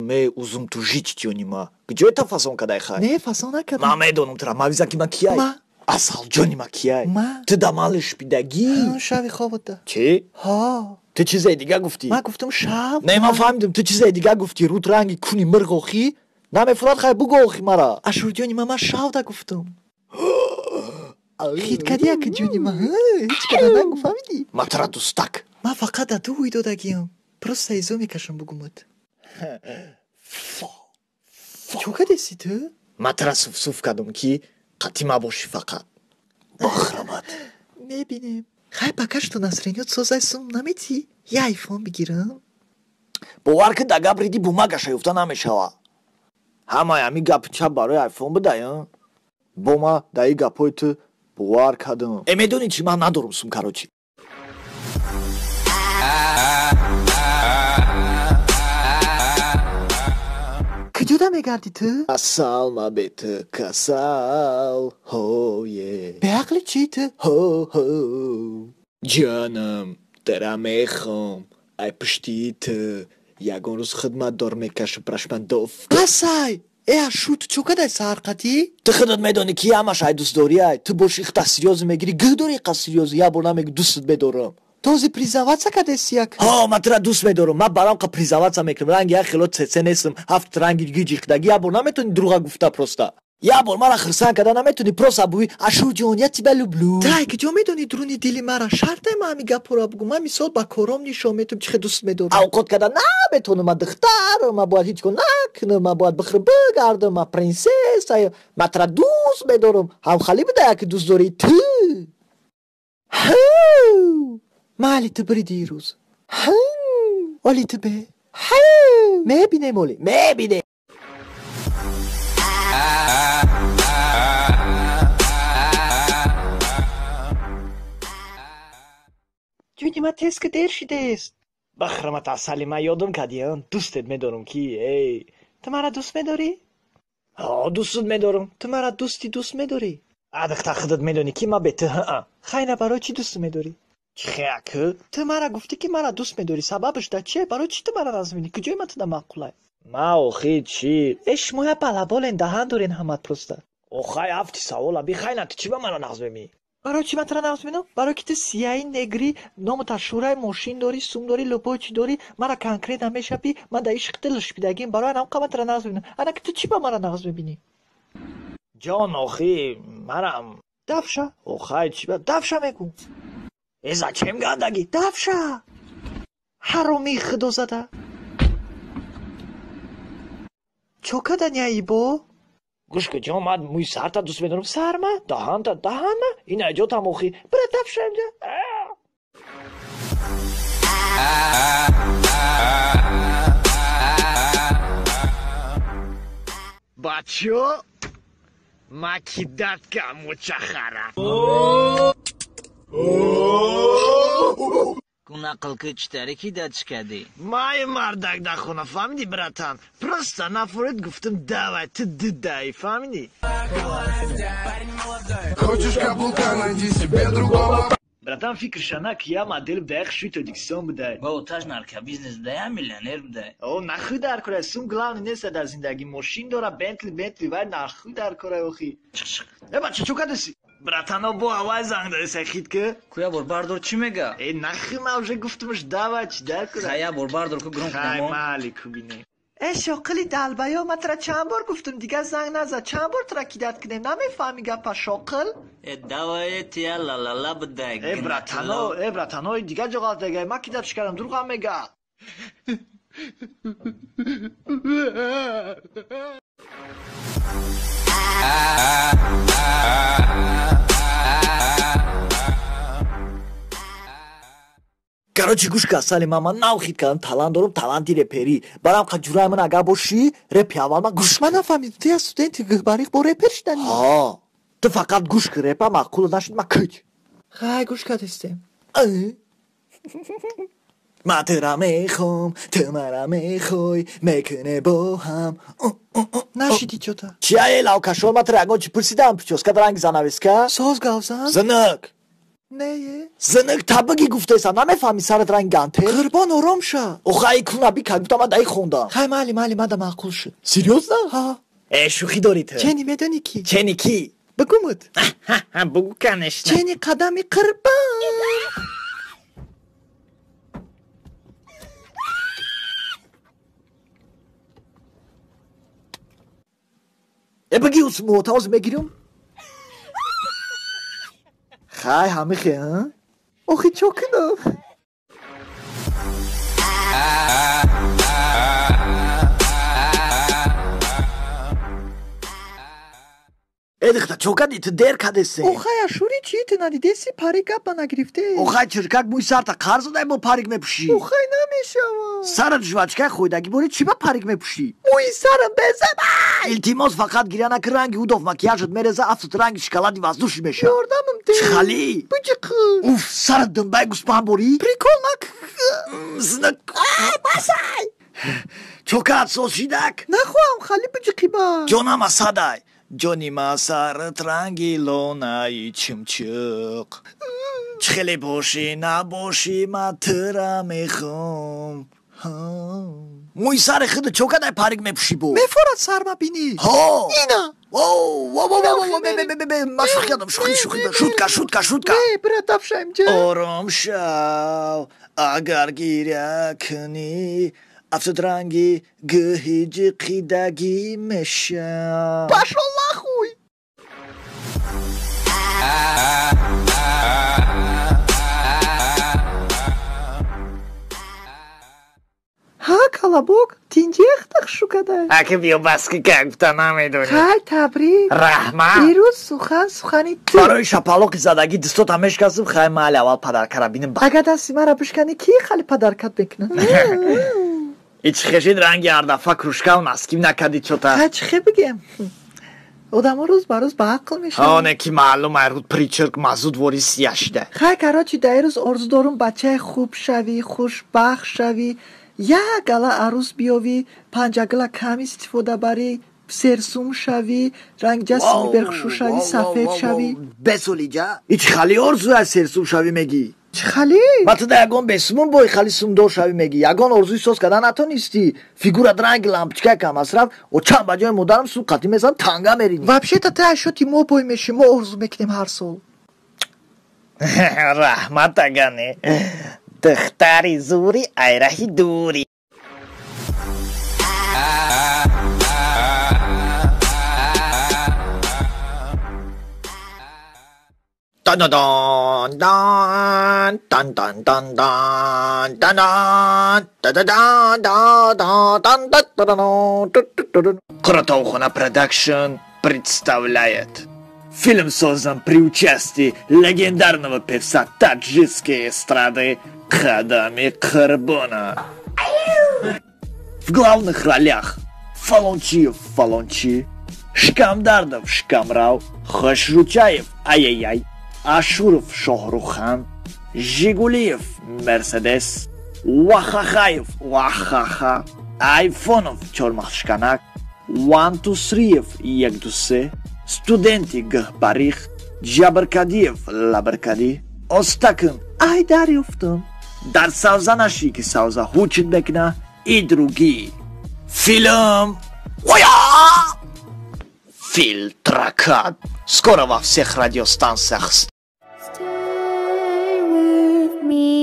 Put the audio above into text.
Эй, узум ту жич ҷони ма. Куҷое та фасон кадай хай? Не, фасон накардам. Ман медонам тура, ма виза ки ма кияй? Ма. Асал ҷони ма кияй? Ма. Ту да ман лишпидагӣ? Шави хобата. Чӣ? Ҳо. Ту чизе дига гуфтӣ? Ман гуфтам шав. Не, ман фаҳмидам, ту чизе дига гуфтӣ. Рут ранги куни мирғ охӣ? Намефурад хай бугӯ охи мара. Ашурҷони ма, ман шавда гуфтам. Хит кади яка ҷони ма, ҳеҷ када нагу, фаҳмидӣ? Ма тура дӯстак. Ман фақат да ту ҳуй додагиам. Просто изо мекашам бугумат. Чо кадеси ту? Ма тура суфсуф кардам ки қатъи мабошӣ фақат. Бохрамат. Мебинем. Хай пока что настроениёт созай сум наметӣ? Я айфон бигирам. Бовар ки да гап риди бумагаша ёфта намешава. Ҳамаи ҳамин гапи чап барои айфон бидай, бо ма да ин гапҳои ту бовар кардам. Э, медонӣ чӣ, ман надорам сум, короче. Куҷода мегардӣ ту? Асал ма бе ту касал, ҳое. Беақли чӣ ту? Ҳо-ҳо. Ҷонам, тура мехоҳам, ай пушти ту. Ягон рӯз хидматдор мекашам прашмандов. Басай! Э, ашу, ту чо кадай саҳарқатӣ? Ту худат медонӣ ки ҳамаш ай дӯстдориай. Ту боши ихта серьёзно мегирӣ, гӯ дорӣ иқа серьёзно, як бор намегӯ дӯстат медорам. Този признаваться кадеси як? Ҳо, ман тура дӯст медорам. Ман барам қа признаваться мекунам. Ранги як хело цеце нестам. Ҳафт ранги гиҷихдагӣ як бор наметавонӣ дурӯға гуфта просто. Як бор мара хирсанд карда наметавонӣ просто буи Ашурҷон, я тебя люблю. Тай, куҷо медонӣ дуруни дили мара? Шарте ман ҳамин гапҳоро бугӯ. Ман мисол ба кором нишон метавонам чӣ хел дӯст медорам. Авқот карда наметавонам, ман духтарам, ман бояд ҳеҷ кор накунам, ман бояд бихӯрам бигардам, ман принсесса, ман тура дӯст медорам. Ҳамхалӣ буда яке дӯст дорӣ ту. Ҳу! Майли ту бири дирӯз. Ҳу! Оли ту бе. Ҳу! Мебинем оли, мебинем. Ҷони ман тез ки дер шидест. Бахрамат асали ман ёдам кардӣ, дӯстет медорам ки, эй. Ту мара дӯст медорӣ? Ҳо, дӯстат медорам. Ту мара дӯсти дӯст медорӣ? А духтар худат медонӣ ки ман бе ту ҳа. Хайна барои чӣ дӯст медорӣ? Чӣ Ту мара гуфтӣ ки мара дӯст медорӣ. Сабабаш дар чие? Барои чӣ ту мара назминӣ? Куҷои ман туда маъқулай? Ма охи чӣ? Э, шумо як балаболен, даҳан дорен ҳамат просто. Охай ҳафти савола бихайна ту чӣ ба мара нағз мемӣ? Барои чӣ ман тура нағз мебинам? Барои ки ту сияи негрӣ, номата шӯраи мошин дорӣ, сум дорӣ, любой чӣ дорӣ, мара конкретно мешапӣ, ман дар ишқи ту лишпидагим, барои анам қа ман тура нағз мебинам. Ана ки ту чӣ ба мара нағз мебинӣ? Ҷон, охи, марам. Дафша. Охай чӣ ба Дафша мегӯ. Э, зачем гандагӣ? Дафша. Ҳаромии худозада. Чо кадани аибо? Гӯш кун ҷон, ман мӯи сарта дӯст медорам. Сарма? Даҳанта, даҳанма? Ин айҷотам охи. Бира дафша инҷа. Бачо, ма кидатка мучахара. Ку нақл ки чӣ таре кидатш кардӣ? Май мардак дар хона, фаҳмидӣ, братан? Просто нафоред гуфтам давай, ту дудаи, фаҳмидӣ? Хочешь каблука, найди себе другого. Братан, фикрша на ки я модел будай, хуши Тоҷикистон будай. Ба оташ наркобизнес будай, я миллионер будай. О, нахуй дар кора, сум главный нест дар зиндагӣ. Мошин дора, Бентли, Бентли, вай нахуй дар кора охи. Э, бача, чо кардеси? Братано, бо авай занг дадеса хит ки? Ку я бор бардор чӣ мега? Э, нахуй ман уже гуфтумш давай, чӣ дар кора? Хай я бор бардор ку гром Хай кунам. майли ку бинем. Э, шоқили далбаё, ман тура чанд бор гуфтам, дигар занг назад. Чанд бор тура кидат кунем? Намефаҳмӣ гапа, шоқил? Э, давай тия ла-ла-ла будай. Э, братано, э, братано, дигар ҷо ғалат мега. Ман кидатш кардам, дурӯғам мега. Короче, гӯш ка, асали ман, ман нав хит кардам, талант дорам, таланти реперӣ. Барам қа ҷураи ман агар бошӣ, репи аввал ман гӯш. Ман нафаҳмидам, ту як студенти гӯҳбарих бо репер шиданӣ? Ҳо, ту фақат гӯш ки репа маъқул нашуд, ман кӯч. Хай, гӯш кардистем. Ман тура мехоҳам, ту мара мехоҳӣ, мекуне бо ҳам. Нашидӣ чота? Чия, э, лавкашон, ман тура ягон чӣ пурсидам, прическа ранги занавеска? Соз гавзан? Зинак. Не. Зинак та бигӣ гуфтесам, намефаҳмӣ сарат ранг гантел? Қурбон ором ша. Охай куна бика гуфтам ман даи хондам. Хай майли, майли, мада маъқул шуд. Серьёзно? Ҳа. Э, шӯхӣ дорӣ ту? Чени медонӣ ки? Чени ки? Бигумуд. Бугу, конечно. Чени қадами қурбон. Э, бигӣ усмуота ҳозир мегирам? Хай, ҳамихе, а? Охи чо кунам? Э, дихта, чо кардӣ? Ту дер кардесе. Охай ашури чӣ? Ту надидеси парик гапа нагирифте? Охай чиркак мӯи сарта қарз додай бо парик мепӯшӣ. Охай намешавад. Сарат жвачкаи хӯйдагӣ борӣ чӣ ба парик мепӯшӣ? Мӯи сарам безебай! Илтимос фақат гиря накун, ранги удов макияжат мереза, афтот ранги шоколади воздушӣ меша. Ёрдамам де. Чӣ хали? Биҷиқ. Уф, сарат думбаи гӯспанд борӣ? Прикол нак. Зинак. Ай, басай! Чо кард соз шидак? Нахоҳам хали биҷиқиба. Ҷонам асадай. Ҷони ма сарат ранги лонаи чимчиқ. Чӣ хеле бошӣ набошӣ ма тура мехоҳам. Мӯи сари худу чо кадай парик мепӯшӣ бо? Мефорад сарма бинӣ. Ҳо. Ина. Ма шӯхӣ кардам, шӯхӣ, шӯхӣ, шутка, шутка, шутка. Не, бира тафшаем ҷа. Ором шав, агар гиря кунӣ, афтод ранги гӯҳи ҷиқидагӣ мешав. Пошёл нахуй! Ҳа, калабок, тинҷиахтах шукадай. Аки биё бас ки как гуфта намедонӣ. Хай, табрик. Раҳмат. Ирӯз сухан сухани ту. Барои шапалоқи задагӣ дустотам мешикастам, хай майли аввал падаркара бинем. Агар дасти мара бишканӣ, ки хали падаркат мекунад? Ич хешид ранги ҳардафа кружкау наским накарди чота. Хай, чӣ хе бигем? Одамо рӯз ба рӯз ба ақл мешаванд. Оне ки маълум айруд причерк мазуд вори сия шида. Хай, короче, дар ирӯз орзу дорум бачаи хуб шавӣ, хушбахт шавӣ, як гала арӯс биёвӣ, панҷагала кам истифода барӣ, серсум шавӣ, рангҷа симиберхушӯ шавӣ, сафед шавӣ. Бесолиҷа? Ич хали орзуя серсум шавӣ мегӣ? Чӣ хали? Ма ту да ягон бесумун бой хали сумдор шавӣ мегӣ. Ягон орзуи соз кардан натонистӣ. Фигурат ранги лампочкаи камасраф, о чанд ба ҷои модарам сум қатӣ мезанам, танга меринӣ. Вообще-то ту ашёти мо бой мешӣ, мо орзу мекунем ҳар сол. Раҳмат агане. Духтари зури айраҳи дури. Дан дан дан дан дан дан дан дан дан дан дан дан дан дан дан. Кротовхона Продакшн представляет. Фильм создан при участии легендарного певца таджикской эстрады Кадами Карбона. В главных ролях Фалончиев Фалончи, Шкамдардов Шкамрав, Хашручаев Ай-яй-яй, Ашуров Шохрухан, Жигулиев Мерседес, Вахахаев Вахаха, Айфонов Чормахшканак, Вантусриев Якдусе, студенти Гахбарих, Джабаркадиев Лабаркади, Остакын Ай дарёфтам, дар савза наши ки савза ҳучид мекуна и другие. Фильм Оя! Фильтракат. Скоро во всех радиостанциях. Stay with me.